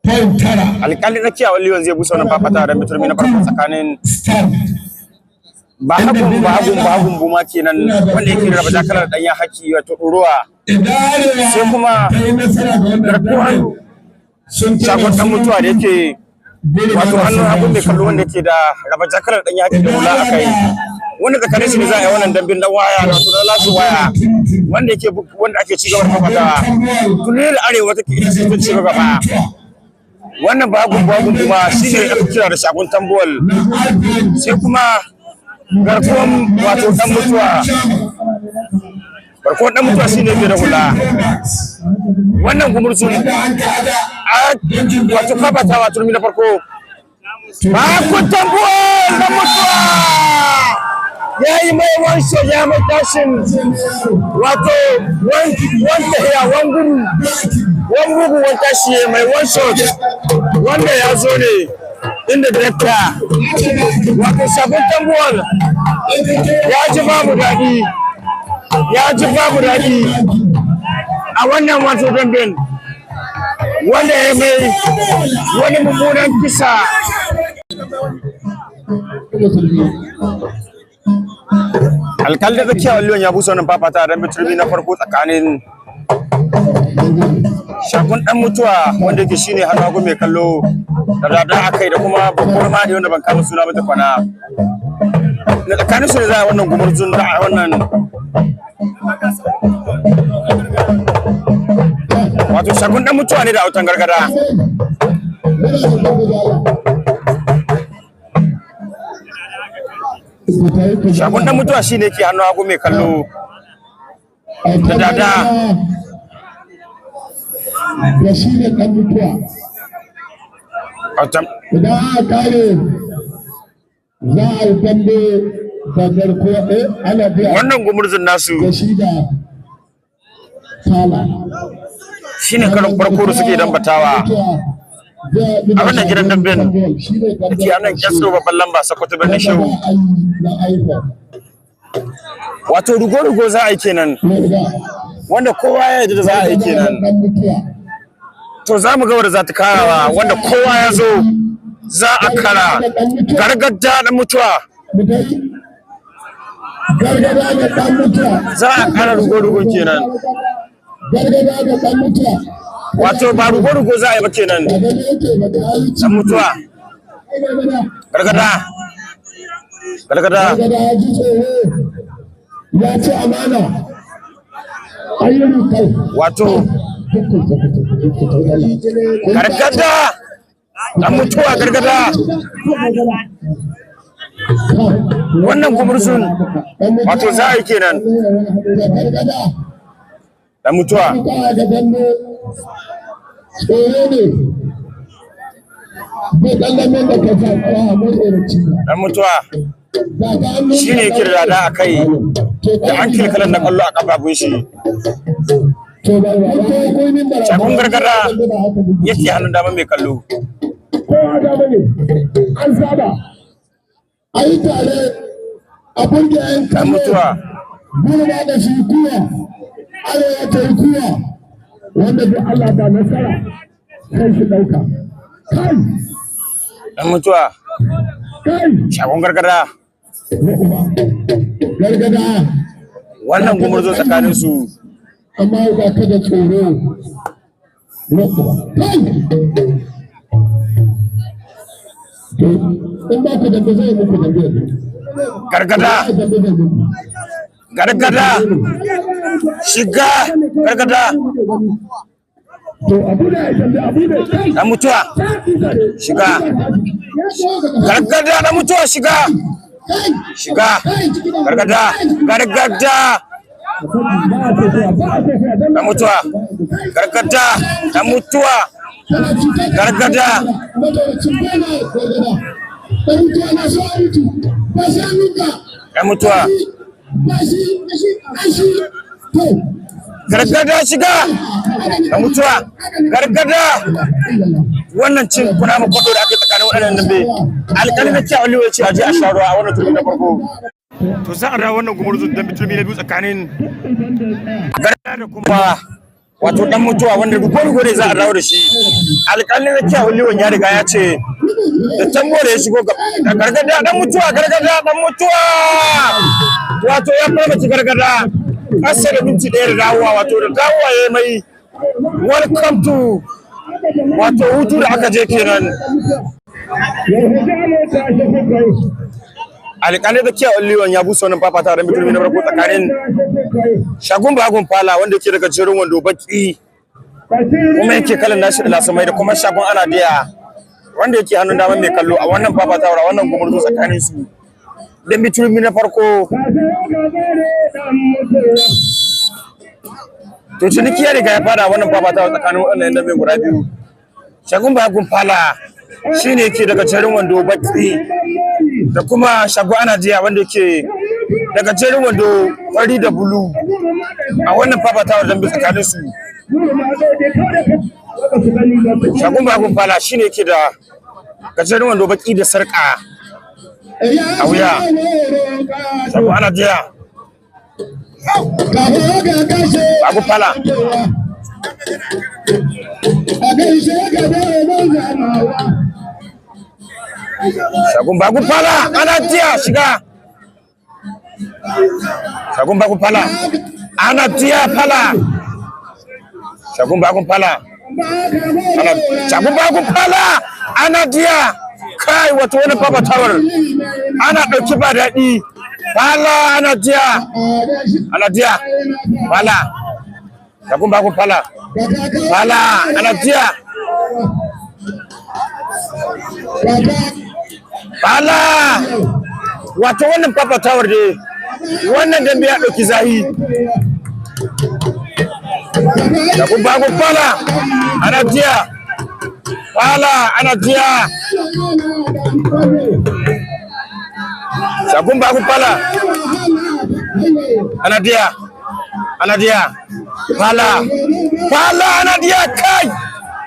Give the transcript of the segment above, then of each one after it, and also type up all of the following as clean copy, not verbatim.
Point 9. Alƙali tsakiya Waliyon zai busa wannan fafata da turmi na farko tsakanin Stand. Bahagun Buma kenan, wanda yake raba jakalar ɗanyen haki, wato ɗoruwa. Idan Arewa Sai kuma ta yi nasara ga wannan garkuwar dambe, sun tura shagon ɗan mutuwa da yake Gurma wato da hannun hagun mai su. kallo, wanda yake da raba jakalar ɗanyen haki da hula a kai, wanda tsakanin shi ne za a yi wannan dambin dan waya, wato na lasu waya, wanda yake wanda ake ci gaba da fafatawa tun da Arewa take ita ce ta ci gaba. Wannan Bahagun Buma shine aka kira da Shagon Tambuwal, sai kuma garkuwan, wato dan mutuwa. Garkuwan dan mutuwa shine ke da hula. Wannan gumurzu a wato fafatawa turmi na farko, Bahagun Tambuwal, dan mutuwa ya yi mai wanshe, ya mai tashin, wato wani tahiya, wani gudu, wani bugu, wani tashi, ya mai one shot, wanda ya zo ne inda director, wato Shagon Tambuwal, ya ji babu daɗi, ya ji babu daɗi a wannan wato damben, wanda ya mai wani mummunan kisa. Alkali da tsakiya Waliyon ya busa wannan fafata don turmi na farko tsakanin Shagon dan mutuwa, wanda yake shine hannu hagu mai kallo da dada akai, da kuma babbar madi wanda ban kama suna mata kwana na. Tsakanin su ne za a wannan gumurzun da a wannan wato Shagon dan mutuwa ne da Autan Gargada. Shagon dan mutuwa shine ke hannu hagu mai kallo da dada. Da shi ne ɗan mutuwa. Autan Idan aka kare, za a yi dambe da garkuwa, ana biya wannan gumurzun nasu da shi da tala. Shine karon farko da suke dambatawa a wannan gidan damben da ke anan Kyasko, babban lamba, Sokoto, birnin Shehu. Wato rugo-rugo za a yi kenan, wanda kowa ya yarda da za a yi kenan. To, za mu ga wanda za ta karawa, wanda kowa ya zo za a kara. Gargada da mutuwa. Gargada da ɗan mutuwa. Za a kara rugo-rugo kenan. Gargada da ɗan mutuwa. Wato ba rugo-rugo za a yi ba kenan. Ba gani yake ba da hali. Dan mutuwa, gargada, gargada. Gargada ya ji tsoro, ya ci amana, ayyukan kai. Wato gargada, dan mutuwa, gargada. Wannan gumurzun wato za a yi kenan. Dan mutuwa. Tsoro ne bai ɗan dambe da ka sa a matsoraci. Dan mutuwa shi ne yake da dada a kai da an kalan na kallo a kafafun shi. Shagon Gargada yake hannun dama mai kallo. Kowa dama ne, an saba a yi tare a burge 'yan Dan kallo. mutuwa. Gurma da shi kuwa, Arewa ta yi kuwa, wanda duk Allah ba nasara kai shi ɗauka kai. Dan mutuwa. Kai. Shagon Gargada. Na uba Gargada. Wannan gumurzo tsakanin su. Amma ba ka da tsoro na uba kai. To, in ba ku dambe, zai muku dambe yanzu. Gargada. Dambe zai muku. Gargada, shiga, gargada. To, abu da ya dambe, abu da kai. Dan mutuwa, shiga, gargada. Dan mutuwa, shiga, shiga, gargada, gargada. Dan mutuwa, gargada, dan mutuwa, gargada. Dan mutuwa, gargada, shiga, dan mutuwa, gargada. Wannan cin kuna ma kwado da ake tsakanin waɗannan dambe, alƙali na cewa Aliyu ya ce a je a sha ruwa a wannan turmi na farko. To, za a dawo wannan gumurzun dambe turmi na biyu tsakanin gargada da kuma Wato dan mutuwa wanda duk wani gore za a dawo da shi. Alƙalin rakiya Liwan ya riga ya ce da tambo da ya shigo ga gargada dan mutuwa, gargada dan mutuwa. Wato ya farmaci gargada ƙasa da minti 1 da dawowa, wato da dawowa ya mai welcome to, wato hutu da aka je kenan. Alƙalin rakiya Liwan ya busa wannan fafata da mutum na farko tsakanin Shagun Bagon Fala, wanda yake daga jerin wando baki kuma yake kalan nashi da lasamai, da kuma Shagun Anadiya, wanda yake hannun dama mai kallo a wannan fafatawar, a wannan gumurzu tsakanin su. Dan bitulmi na farko, to ciniki ya riga ya fara wannan fafatawa tsakanin waɗannan yan dambe guda biyu. Shagun Bagon Fala shine yake daga jerin wando baki, da kuma Shagun Anadiya, wanda yake daga jerin wando fari da bulu, a wannan fafatawar dambe tsakanin su. Shagun Bagon Fala shine yake da gajeren wando baki da sarka a wuya. Shagun Anadiya, Bagon Fala. Shagun Bagon Fala, Anadiya shiga. Shagun Bagon Fala, Anadiya Fala. Shagun Bagon Fala, ana Shagun Bagon Fala, Anadiya. Kai, wato wani fafatawar ana ɗauki ba daɗi. Fala, Anadiya, Anadiya Fala. Shagun Bagon Fala, Fala, Anadiya Fala. Wato wannan fafatawar dai, wannan dambe ya ɗauki zahi. Shagun Bagon Fala, Anadiya Fala, Anadiya. Shagun Bagon Fala, Anadiya, Anadiya Fala, Fala, Anadiya. Kai,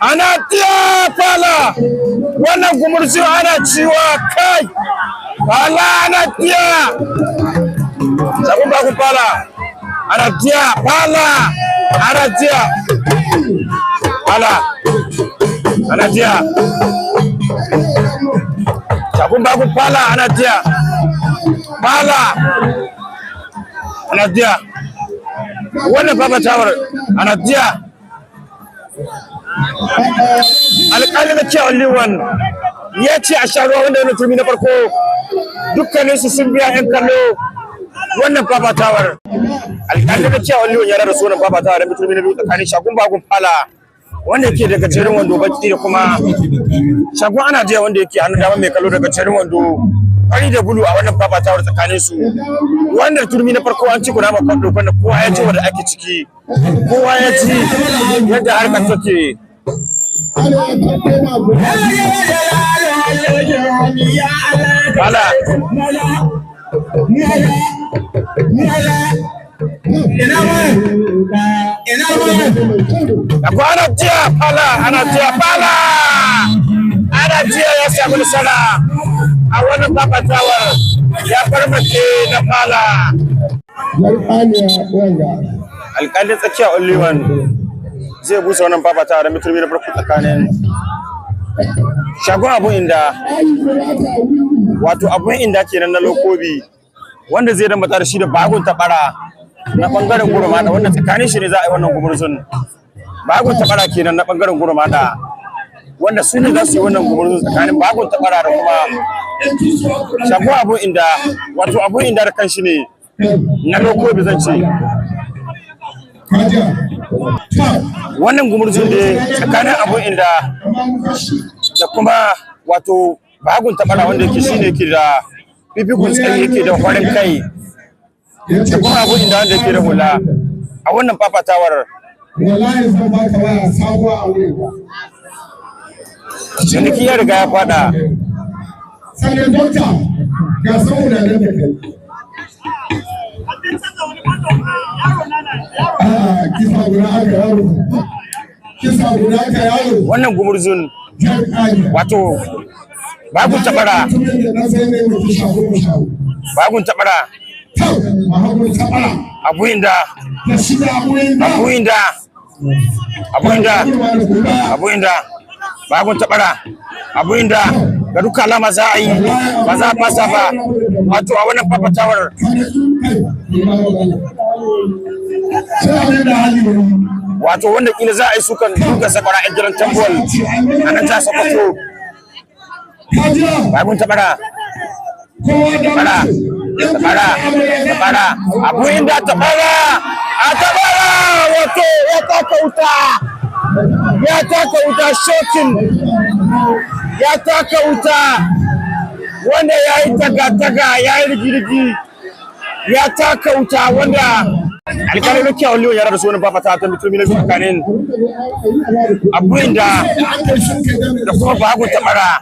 Anadiya Fala. Wannan gumurzu ana ciwa. Kai, Fala, Anadiya. Shagun Bagon Fala, Anadiya Fala, Anadiya Fala, Anadiya. Shagun Bagon Fala, Anadiya Fala, Anadiya. Wannan fafatawar Anadiya. Alƙali na cewa Liwan ya ce a sha ruwa, wanda yana turmi na farko dukkaninsu sun biya 'yan kallo. Wannan fafatawar, alƙali na cewa Liwan ya rara sunan fafatawar da turmi na biyu tsakanin Shagun Bagon Fala, wanda yake daga jerin wando baki, da kuma Shagun Anadiya, wanda yake hannun dama mai kallo daga jerin wando fari da bulu, a wannan fafatawar tsakanin su. Wannan turmi na farko an ci kunama kwado, wanda kowa ya ji wanda ake ciki, kowa ya ji yadda harkar take. Fala. Akwai Anadiya Fala, Anadiya Fala. Anadiya ya samu nasara a wannan fafatawar, ya farmace na Fala. Alƙalin tsakiya Olivan zai busa wannan fafatawa da mutum na farko tsakanin Shagon Abun Inda, wato Abun Inda kenan na Lokobi, wanda zai dambata da shi da Bagon Tabara na bangaren Gurmada, wanda tsakanin shi ne za a yi wannan gumurzun. Bagon Tabara kenan na bangaren Gurmada, wanda su ne za su yi wannan gumurzun tsakanin Bagon Tabara da kuma Shagon Abun Inda, wato Abun Inda da kanshi ne na Lokobi zan ce. Wannan gumurzun da tsakanin Abun Inda da kuma wato Bagon Tabara, wanda yake shine yake da fifikun tsayi, yake da farin kai, da kuma Abun Inda, wanda yake da hula, a wannan fafatawar. Wallahi zan baka waya sabuwa a wurin. Ciniki ya riga ya fada. Sannan dokta ga saboda nan da kai. A'a, kisa guda aka yaro. Kisa guda aka yaro. Wannan gumurzun, Jan ƙari. wato Bagun Tabara, Mutumin da na sai ne mutu shago shago. Bagun Tabara, Tau, Muhammadu Tabara. Abu Inda, Da shi da abu yin da. Abu Inda. Abu Inda, Abu Inda, Bahagon Tabara, Abu Inda, ga duka alama za a yi ba za a fasa ba, wato a wannan fafatawar. Wato wanda kila za a yi sukan duka sakwara a gidan Tambuwal a nan ta Sokoto. Bahagon Tabara, Tabara, Tabara, Tabara, Abu Inda, Tabara, a Tabara, wato ya taka wuta, ya taka wuta, shokin ya taka wuta, wanda ya yi taga-taga, ya yi rigirgi, ya taka wuta, wanda alƙalin Rukiya Oliyo ya rarrasu wani fafata ta mutum na tsakanin Abu Inda da kuma Bahagon Tabara.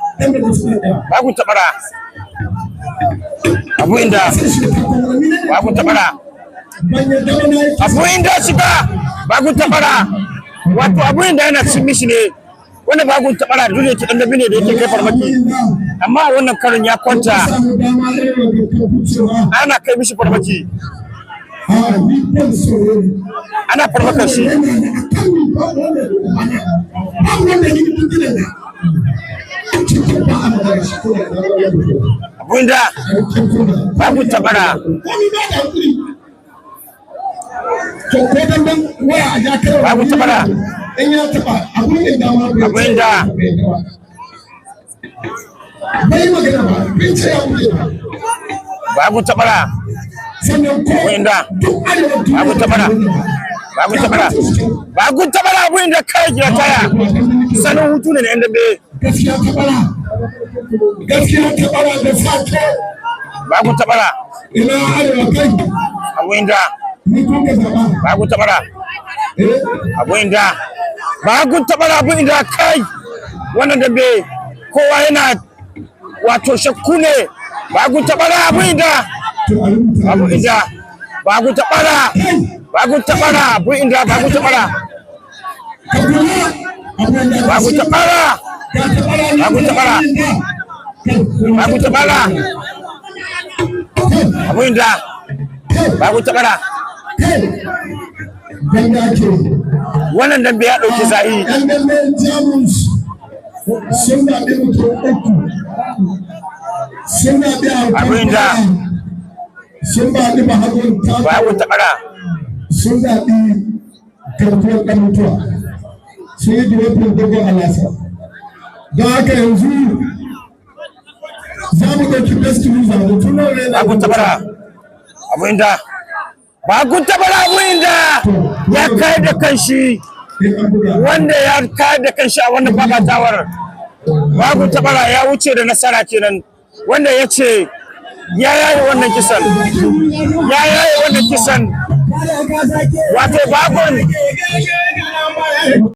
Bahagon Tabara, Abu Inda, Bahagon Tabara, Abu Inda shiga Bahagon Tabara. Wato Abu Inda yana cin mishi ne wanda Bahagon Tabara duk da yake dan dabi ne da yake kai farmaki, amma a wannan karon ya kwanta ana kai mishi farmaki, ana farmakar shi. Abu Inda, Bahagon Tabara. Bahagon Tabara, Abu Inda. Bahagon Tabara, Abu Inda, Bahagon Tabara, Bahagon Tabara, Bahagon Tabara, Abu Inda, kai gida taya sanin hutu ne na yan dambe. Gaskiya Tabara, gaskiya Tabara da sake. Bahagon Tabara. Ina arewa kai? Abu Inda. Ni kun ka zaba. Bahagon Tabara, Abu Inda, Bahagon Tabara, Abu Inda, kai, wannan dambe kowa yana wato shakku ne. Bahagon Tabara, Abu Inda, Abu Inda, Bahagon Tabara, Bahagon Tabara, Abu Inda, Bahagon Tabara, Bahagon Tabara, Bahagon Tabara, Bahagon Tabara, Abu Inda, Bahagon Tabara. Wannan dambe ya ɗauki zahi. Yan dambe Jamus sun zaɓi mutum uku, sun zaɓi Abu Inda. Sun zaɓi Bahagon Tako. Bahagon Tabara. Sun zaɓi Garkuwar Ɗan Mutuwa, sun yi dropping Dogon Alasa. Don haka yanzu za mu ɗauki best loser, mutum nawa ne? Bahagon Tabara, Abu Inda, Bahagon Tabara, Abu Inda ya kai da kanshi, wanda ya kai da kanshi a wannan fafatawar. Bahagon Tabara ya wuce da nasara kenan, wanda ya ce ya yaye wannan kisan, ya yaye wannan kisan, wato Bahagon.